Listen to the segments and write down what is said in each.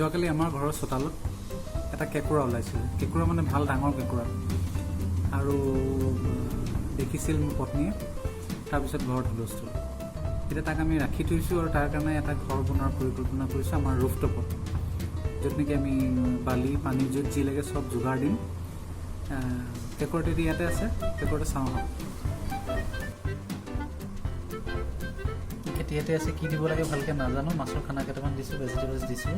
যোৱাকালি আমাৰ ঘৰৰ চোতালত এটা কেঁকুৰা ওলাইছিল। কেঁকুৰা মানে ভাল ডাঙৰ কেঁকুৰা। আৰু দেখিছিল মোৰ পত্নীয়ে, তাৰপিছত ঘৰত হুলস্থুল। এতিয়া তাক আমি ৰাখি থৈছোঁ আৰু তাৰ কাৰণে এটা ঘৰ বনোৱাৰ পৰিকল্পনা কৰিছোঁ আমাৰ ৰুফটপত, য'ত নেকি আমি বালি, পানী, য'ত যি লাগে চব যোগাৰ দিম। কেঁকুৰাটো এতিয়া ইয়াতে আছে। কেঁকুৰাটো চাওঁ আহক। ইয়াতে আছে। কি দিব লাগে ভালকৈ নাজানো। মাছৰ খানা কেইটামান দিছোঁ, ভেজিটেবলছ দিছোঁ।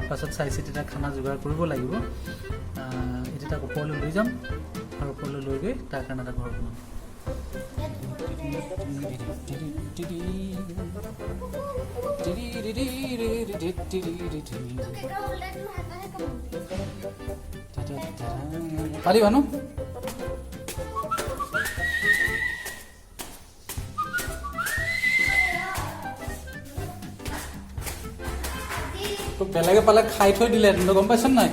পাছত চাই চিতি তাক খানা যোগাৰ কৰিব লাগিব। এতিয়া তাক ওপৰলৈ লৈ যাম আৰু ওপৰলৈ লৈ গৈ তাৰ কাৰণে এটা ঘৰ বনাম। পাৰিবা ন? তোক বেলেগে পালে খাই থৈ দিলে, গম পাইছ নাই?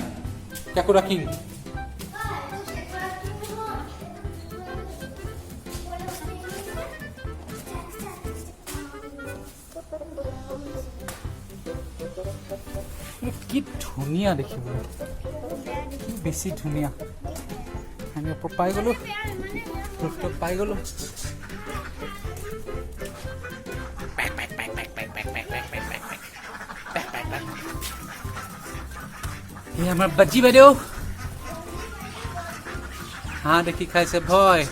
কেঁকুৰা কিং। কি ধুনীয়া দেখিবলৈ, কি বেছি ধুনীয়া! আমি ওপৰ পাই গ'লো, ৰুফটপ পাই গ'লো। Pack pack pack pack pack pack pack pack pack pack pack pack pack. এই আমাৰ বাজি বাইদেউ হাঁহ দেখি খাইছে ভয়।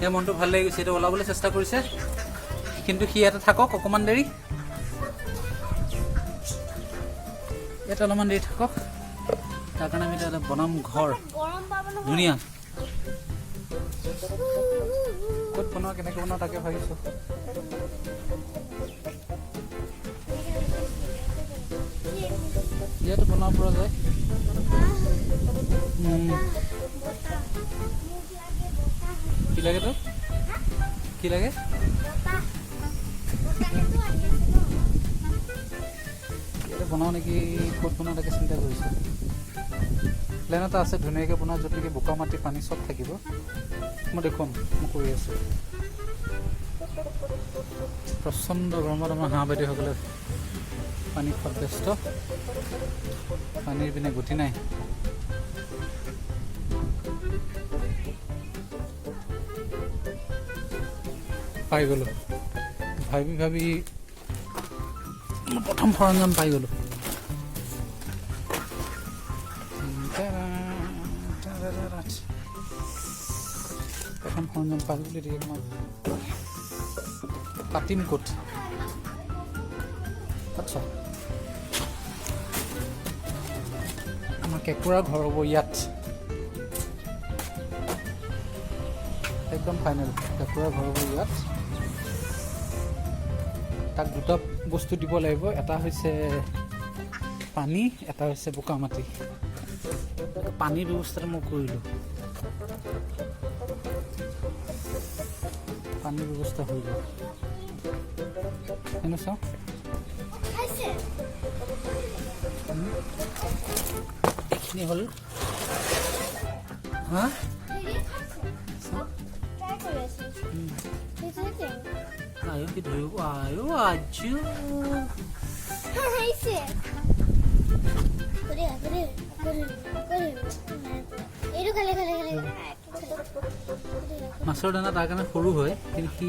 ইয়াৰ মনটো ভাল লাগি গৈছে, এতিয়া ওলাবলৈ চেষ্টা কৰিছে। কিন্তু সি ইয়াতে থাকক অকণমান দেৰি, ইয়াতে অলপমান দেৰি থাকক। তাৰ কাৰণে আমি এতিয়া বনাম ঘৰ। ধুনীয়া। ক'ত বনাওঁ, কেনেকৈ বনাওঁ, তাকে ভাবিছোঁ। ইয়াতো বনাব পৰা যায়। কি লাগে তোক? কি লাগে? ইয়াতে বনাওঁ নেকি, ক'ত বনাওঁ, তাকে চিন্তা কৰিছোঁ। প্লেন এটা আছে ধুনীয়াকৈ বনোৱা, য'ত নেকি বোকা, মাটি, পানী চব থাকিব। মই দেখুৱাম, মই কৰি আছোঁ। প্ৰচণ্ড গৰমত আমাৰ হাঁহ বাইদেউসকলে পানী খোৱাত ব্যস্ত। পানীৰ পিনে গতি নাই। পাই গ'লোঁ। ভাবি ভাবি মই প্ৰথম সৰঞ্জাম পাই গ'লোঁ। প্ৰথম সৰঞ্জাম পাই গ'লোঁ। এতিয়া মই পাতিম ক'ত? আচ্ছা, আমাৰ কেঁকুৰাৰ ঘৰ হ'ব ইয়াত। একদম ফাইনেল, কেঁকুৰাৰ ঘৰ হ'ব ইয়াত। তাক দুটা বস্তু দিব লাগিব, এটা হৈছে পানী, এটা হৈছে বোকা মাটি। পানীৰ ব্যৱস্থাটো মই কৰিলোঁ। পানীৰ ব্যৱস্থা হৈ গ'ল। এনে চাওঁ। এইখিনি হ'ল। হা, চাওঁ। আয়ো, কি ধৰিব! আয়ো, আজো। এইটো খালে খালে খালে। মাছৰ দানা তাৰ কাৰণে সৰু হয়, কিন্তু সি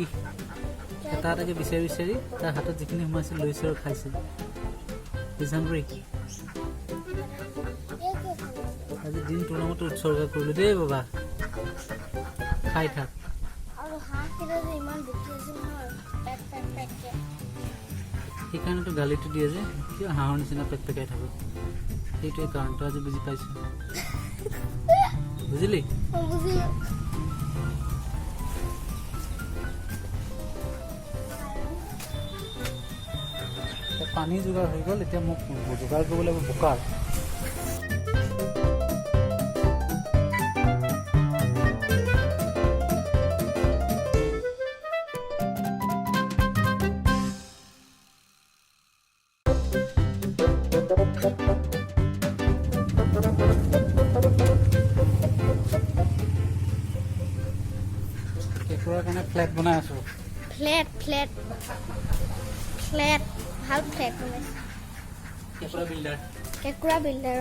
এটা এটাকে বিচাৰি বিচাৰি তাৰ হাতত যিখিনি সোমাইছে লৈছে আৰু খাইছে। হাংগ্ৰি। আজি দিন তোৰ নামতো উৎসৰ্গা কৰিলো দেই বাবা, খাই থাক। আৰু হাঁহকেইটা যে ইমান বকি আছে নহয়, পেক পেক পেককে। সেইকাৰণেতো গালিটো দিয়ে যে কিয় হাঁহৰ নিচিনা পেক পেকাই থাকো। সেইটোৱে কাৰণটো, আজি বুজি পাইছো। বুজিলি? মই বুজিলো। এতিয়া পানী যোগাৰ হৈ গ'ল। এতিয়া মোক যোগাৰ কৰিব লাগিব বোকাৰ। কেঁকুৰাৰ কাৰণে ফ্লেট বনাই আছোঁ। ফ্লেট, ফ্লেট, ফ্লেট, ভাল ফ্লেট বনাইছে। কেঁকুৰা বিল্ডাৰ। কেঁকুৰা বিল্ডাৰ।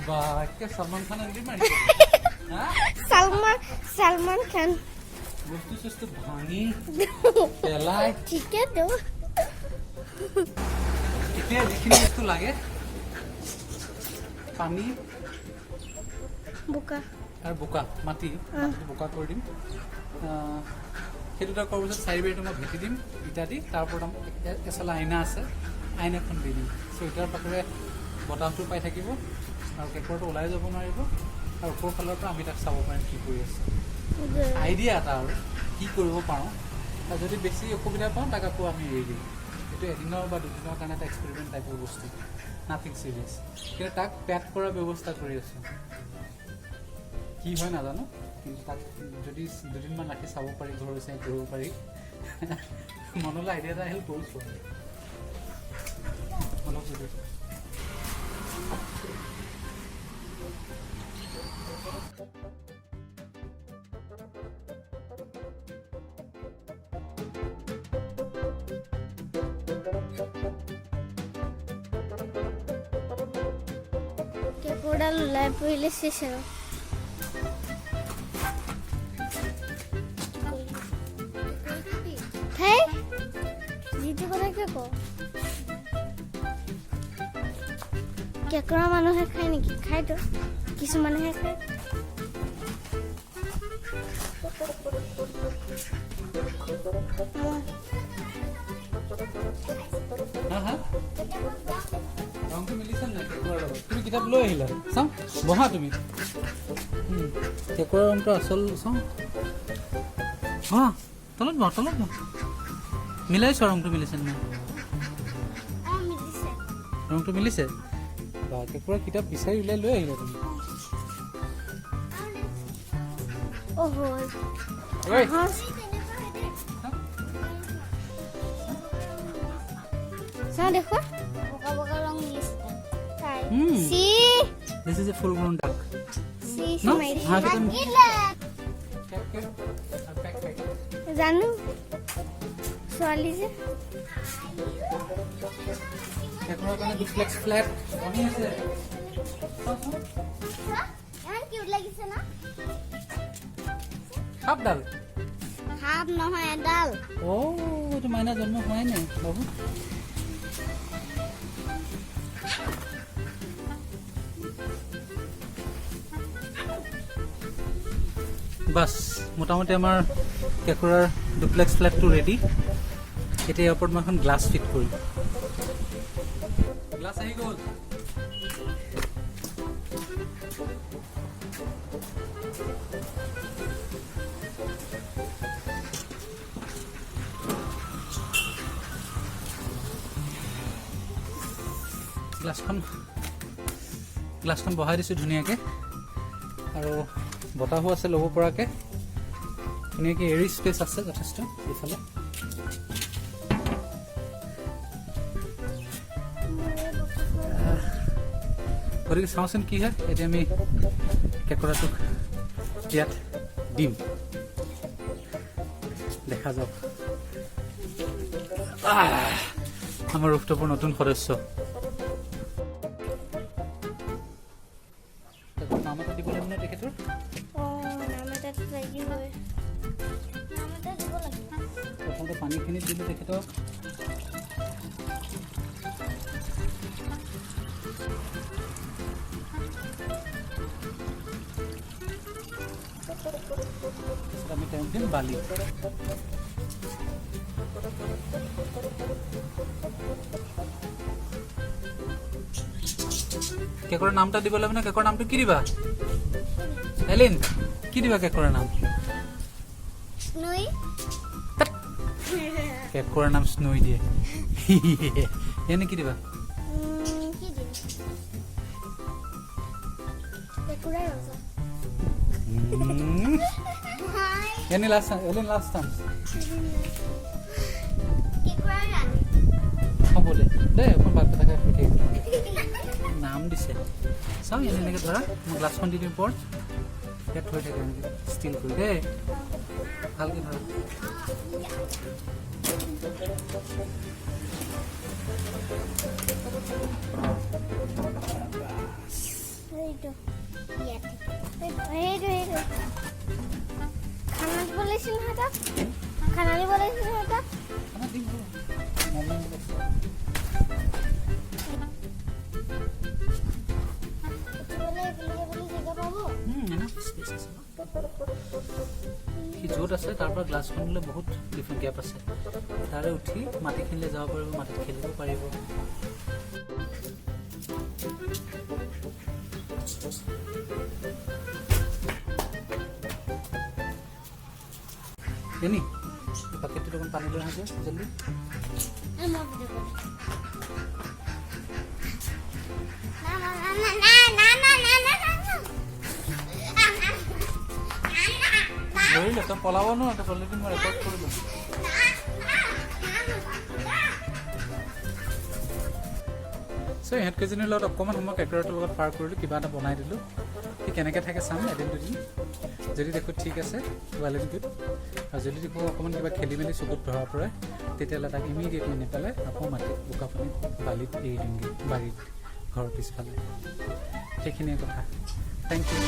বা, একে সলমান খান এন্ট্ৰি মাৰিছে হা। সালমান, সালমান খান। বস্তু চস্তু ভাঙি পেলাই। ঠিকেতো। এতিয়া যিখিনি বস্তু লাগে, পানী বোকা। আৰু বোকা, মাটি, মাটিটো বোকা কৰি দিম। সেই দুটা কৰাৰ পিছত চাৰিবেৰটো মই ভেটি দিম ইটা দি। তাৰ ওপৰত এচলা আইনা আছে, আইনা এখন দি দিম। চ' ইটাৰ পাকেৰে বতাহটো পাই থাকিব আৰু কেঁকুৰাটো ওলাই যাব নোৱাৰিব আৰু ওপৰ ফালৰ পৰা আমি তাক চাব পাৰিম কি কৰি আছে। আইডিয়া এটা আৰু কি কৰিব পাৰোঁ। আৰু যদি বেছি অসুবিধা পাওঁ, তাক আকৌ আমি এৰি দিম। এইটো এদিনৰ বা দুদিনৰ কাৰণে এটা এক্সপেৰিমেণ্ট টাইপৰ বস্তু, নাথিং চিৰিয়াছ। কিন্তু তাক পেক কৰাৰ ব্যৱস্থা কৰি আছোঁ। কি হয় নাজানো, কিন্তু তাক যদি দুদিনমান ৰাখি চাব পাৰি, ঘৰৰ চাই কৰিব পাৰি, মনলৈ আইডিয়া এটা আহিল, কৰিছোঁ আৰু অলপ যদি। কেঁকোৰাডাল ওলাই পৰিলে চেচ আৰু। হেই, যিটো কথা কিয় কওঁ? কেঁকোৰা মানুহে খায় নেকি? খায়তো, কিছুমানেহে খায়। আমাৰ হা হা, ৰংটো মিলিছে নাই কেঁকুৰাৰ লগত? তুমি কিতাপ লৈ আহিলা, চাওঁ বহা তুমি। কেঁকুৰাৰ ৰংটো আচল, চাওঁ। বহা, তলত বহা, তলত বহা। মিলাইছোঁ, ৰংটো মিলিছে নাই? অঁ, মিলিছে। ৰংটো মিলিছে। বা, কেঁকুৰাৰ কিতাপ বিচাৰি উলিয়াই লৈ আহিলা তুমি। অ' হ'ল। ঐ। হাঁহৰ চাওঁ, দেখুৱা। বগা বগা ৰং মিলিছে তাই। C. This is a full grown duck. C. No? C মাৰি। হাঁহ কেইটা হাগিলে। কেক কেক আৰু পেক পেক। জানো, ছোৱালী যে। কেঁকুৰাৰ কাৰণে ডুপ্লেক্স ফ্লেট বনি আছে, চাওঁচোন। ইমান কিউট লাগিছে ন? সাপডাল। সাপ নহয়, এডাল। অ', এইটো মাইনা জন্ম হোৱাই নাই বাবু। বাছ, মোটামুটি আমাৰ কেঁকুৰাৰ ডুপ্লেক্স ফ্লেটটো ৰেডি। এতিয়া ইয়াৰ ওপৰত মই এখন গ্লাছ ফিট কৰিম। গ্লাছ আহি গ'ল। গ্লাছখন বহাই দিছোঁ ধুনীয়াকৈ আৰু বতাহো আছে ল'ব পৰাকৈ। ধুনীয়াকৈ এৰি স্পেচ আছে যথেষ্ট এইফালে। গতিকে চাওঁচোন কি হয়। এতিয়া আমি কেঁকোৰাটোক ইয়াত দিম, দেখা যাওক। আমাৰ ৰুফটপৰ নতুন সদস্য। নাম এটা দিব লাগিব ন তেখেতৰ? অঁ, নাম এটা লাগিবই, নাম এটা দিব লাগিব। প্ৰথমতে পানীখিনিত দিলোঁ তেখেতক। তাৰপিছত আমি তেওঁক দিম বালি। কেঁকোৰাৰ নাম এটা দিব লাগিব ন? কেঁকোৰাৰ নামটো কি দিবা এলিন? কি দিবা কেঁকোৰাৰ নাম? নুই। কেঁকোৰাৰ নাম স্নুই দিয়ে এনে? কি দিবা? কি দিম? কেঁকুৰা ৰজা। এনে লাষ্ট, এলিন, লাষ্ট চান্স। কেঁকুৰা দেই, অকণ ভাত কেইটা খাই শুই থাকিব। নাম দিছে, চাওঁ। এনেকৈ ধৰা, মই গ্লাছখন দি দিম ওপৰত। ইয়াত থৈ থাকে এনেকৈ ষ্টিল কৰি দেই। ভালকৈ ধৰা। সেইটো ইয়াত, সেইটো সেইটো খানা দিব লাগিছিল নহয় তাক। খানা দিব লাগিছিল নহয় তাক। খানা দিম ৰ'বা। মমো আছে। উঠিবলৈ এইফালে যাবলৈ জেগা পাব? এনাফ স্পেচ আছে ন। সি য'ত আছে তাৰ পৰা গ্লাছখনলৈ বহুত ডিফাৰেণ্ট গেপ আছে। তাৰে উঠি মাটিখিনিলৈ যাব পাৰিব, মাটিত খেলিব পাৰিব। এনি এই বাকেটটোত অকণ পানী লৈ আহা যে জল্দি। এই, মই ভিডিঅ' কৰিম। না না না না না না না না না না। ধৰিলে তই পলাব নোৱাৰ। তই অলৰেডি মই ৰেকৰ্ড কৰিলোঁ। চ' ইহঁতকেইজনীৰ লগত অকণমান সময় কেঁকোৰাটোৰ লগত পাৰ কৰিলোঁ। কিবা এটা বনাই দিলোঁ। সি কেনেকৈ থাকে চাম এদিন দুদিন। যদি দেখোঁ ঠিক আছে, ৱেল এণ্ড গুড। আৰু যদি দেখোঁ অকণমান কিবা খেলি মেলি চকুত ধৰা পৰে, তেতিয়াহ'লে তাক ইমিডিয়েটলি নি পেলাই আকৌ মাটিত, বোকা পানীত, বালিত এৰি দিমগৈ, বাৰীত, ঘৰৰ পিছফালে। সেইখিনিয়ে কথা। Thank you.